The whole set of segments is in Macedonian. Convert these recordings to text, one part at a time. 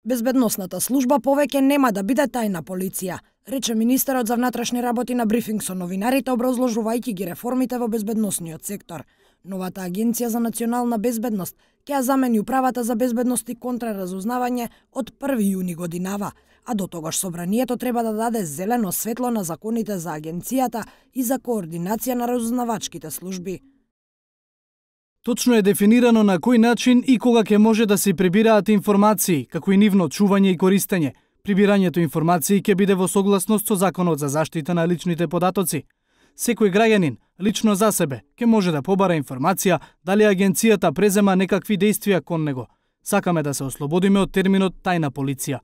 Безбедносната служба повеќе нема да биде тајна полиција, рече министерот за внатрешни работи на брифинг со новинарите, образложувајќи ги реформите во безбедносниот сектор. Новата Агенција за национална безбедност ќе ја замени Управата за безбедност и контраразузнавање од 1 јуни годинава, а до тогаш собранието треба да даде зелено светло на законите за агенцијата и за координација на разузнавачките служби. Точно е дефинирано на кој начин и кога ќе може да се прибираат информации, како и нивно чување и користење. Прибирањето информации ќе биде во согласност со Законот за заштита на личните податоци. Секој граѓанин, лично за себе, ќе може да побара информација дали агенцијата презема некакви действија кон него. Сакаме да се ослободиме од терминот тајна полиција.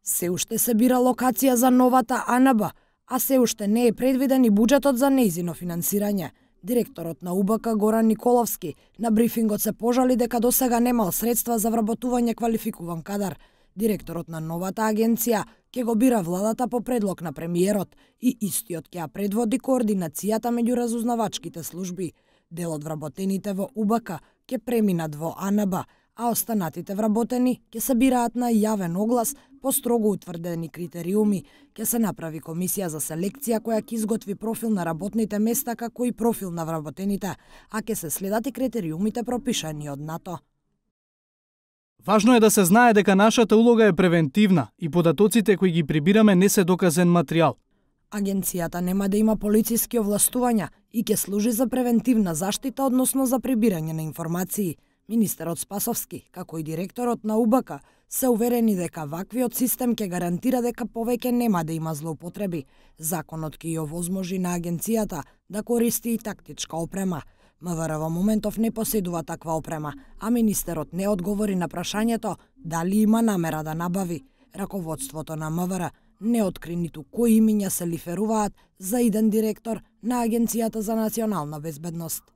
Се уште се бира локација за новата АНБ, а се уште не е предвиден и буџетот за нејзино финансирање. Директорот на УБК Горан Николовски на брифингот се пожали дека досега немал средства за вработување квалификуван кадар. Директорот на новата агенција ќе го бира владата по предлог на премиерот и истиот ќе ја предводи координацијата меѓу разузнавачките служби. Дел од вработените во УБК ќе преминат во АНБ, а останатите вработени ќе се бираат на јавен оглас по строго утврдени критериуми. Ќе се направи комисија за селекција која ќе изготви профил на работните места како и профил на вработените, а ќе се следат и критериумите пропишани од НАТО. Важно е да се знае дека нашата улога е превентивна и податоците кои ги прибираме не се доказен материјал. Агенцијата нема да има полициски овластувања и ќе служи за превентивна заштита, односно за прибирање на информации. Министерот Спасовски, како и директорот на УБК, се уверени дека ваквиот систем ќе гарантира дека повеќе нема да има злоупотреби. Законот ќе ја овозможи на агенцијата да користи и тактичка опрема. МВР во моментов не поседува таква опрема, а министерот не одговори на прашањето дали има намера да набави. Раководството на МВР не откри ниту кои имиња се лиферуваат за иден директор на Агенцијата за национална безбедност.